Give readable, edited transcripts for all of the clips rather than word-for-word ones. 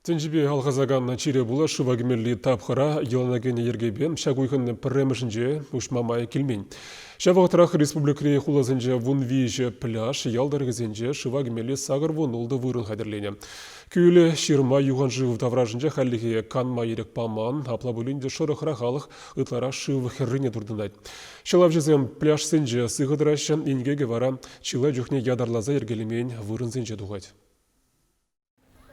Тӗнчипе алхасакан чире пула шыва кӗмелли тапхӑра йӑлана кӗнӗ йӗркепе ҫак уйӑхӑн пӗрремӗшӗнче уҫма май килмен. Ҫав вӑхӑтрах республикӑри хуласенче 13 пляж, ял тӑрӑхӗсенче шыва кӗмелли 86 вырӑн хатӗрленӗ. Кӳлӗ, ҫырма, юханшыв таврашӗнче хальлӗхе канма ирӗк паман, апла пулин те шӑрӑхра халӑх ытларах шыв хӗррине туртӑнать. Ҫӑлавҫӑсем пляжсенче сыхӑ тӑраҫҫӗ, инкекӗ вара чылай чухне ятарласа йӗркелемен вырӑнсенче тухать.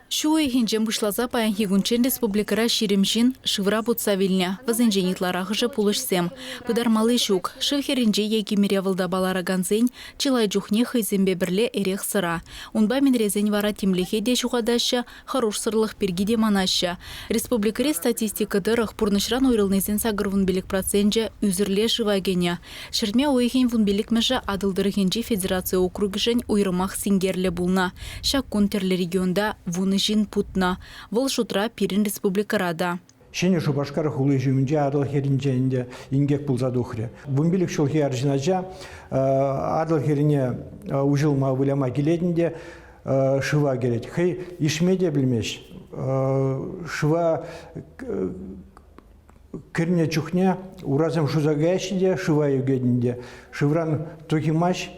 Ҫу уйӑхӗнчен пуҫласа паянхи кунччен республикӑра 20 ҫын шывра путса вилнӗ. Вӗсенчен ытларахӑшӗ пулӑҫсем. Пытармалли ҫук, шыв хӗрринче е кимӗре вӑлтапа ларакансен чылай чухне хӑйсемпе пӗрле эрех-сӑра. Унпа минресен вара тимлӗхе те ҫухатаҫҫӗ, хӑрушсӑрлӑх пирки те манаҫҫӗ. Республикӑри статистика тӑрӑх, пурнӑҫран уйрӑлнисен 85 проценчӗ ӳсӗрле шыва кӗнӗ. Ҫӗртме уйӑхӗн вунпиллӗкмӗшӗ Атӑл тӑрӑхӗнчи федераци округӗшӗн уйрӑмах синкерлӗ пулнӑ. Ҫак кун тӗрлӗ регионта вунӑ ҫын путнӑ. Вӑл шутра пирӗн республикӑра та. Ҫӗнӗ Шупашкар хули ҫумӗнче Атӑл хӗрринче ӗнтӗ инкек пулса тухрӗ. 15 ҫулхи арҫын ача Атӑл хӗррине уҫӑлма выляма килет ӗнтӗ, шыва кӗрет. Хӑй ишме те пӗлмест. Шыва кӗрнӗ чухне урасем шуса каяҫҫӗ те шыва ӳкет ӗнтӗ. Шывран тухимасть,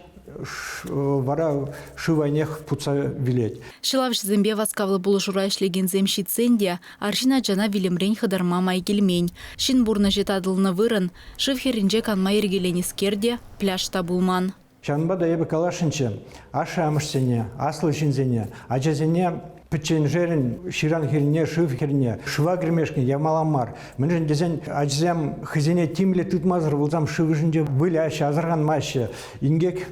вара шыв айнех путса вилет. Ҫӑлавҫӑсемпе васкавлӑ пулӑшура ӗҫлекенсем ҫитсен те арҫын ачана вилӗмрен хӑтарма май килмен. Ҫын пурнӑҫӗ татӑлнӑ вырӑн, шыв хӗрринче канма йӗркеленӗскер те, пляж та пулман. Ҫавӑнпа та эпӗ каласшӑнччӗ ашшӗ-амӑшсене, аслӑ ҫынсене, ачасене пӗчченшерӗн ҫыран хӗрне, шыв хӗрне, шыва кӗрмешкӗн ямалла мар. Мӗншӗн тесен ачасем хӑйсене тимлӗ тытмасӑр пулсан шыв ӑшӗнче выляҫҫӗ, асӑрханмаҫҫӗ. Инкек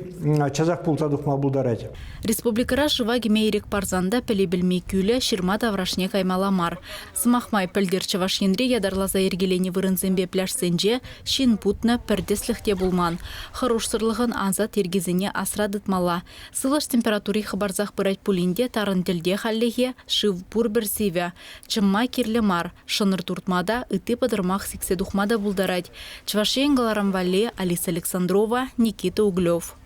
часах пулса тухма пултарать. Республикӑра шыва кӗме ирӗк парсан та пӗли-пӗлми кӳлӗ, ҫырма таврашне каймалла мар. Сӑмах май, пӗлтӗр Чӑваш Енре ятарласа йӗркеленӗ вырӑнсемпе пляжсенче ҫын путнӑ пӗр тӗслӗх те пулман. Хӑрушсӑрлӑхӑн ансат йӗркисене асра тытмалла. Сывлӑш температури хӑпарсах пырать пулин те тарӑн тӗлте хальлӗхе шыв пурпӗр сивӗ. Чӑмма кирлӗ мар, шӑнӑр туртма та, ытти пӑтӑрмах сиксе тухма та пултарать. Чӑваш Ен кӑларӑм валли Алиса Александрова, Никита Углев.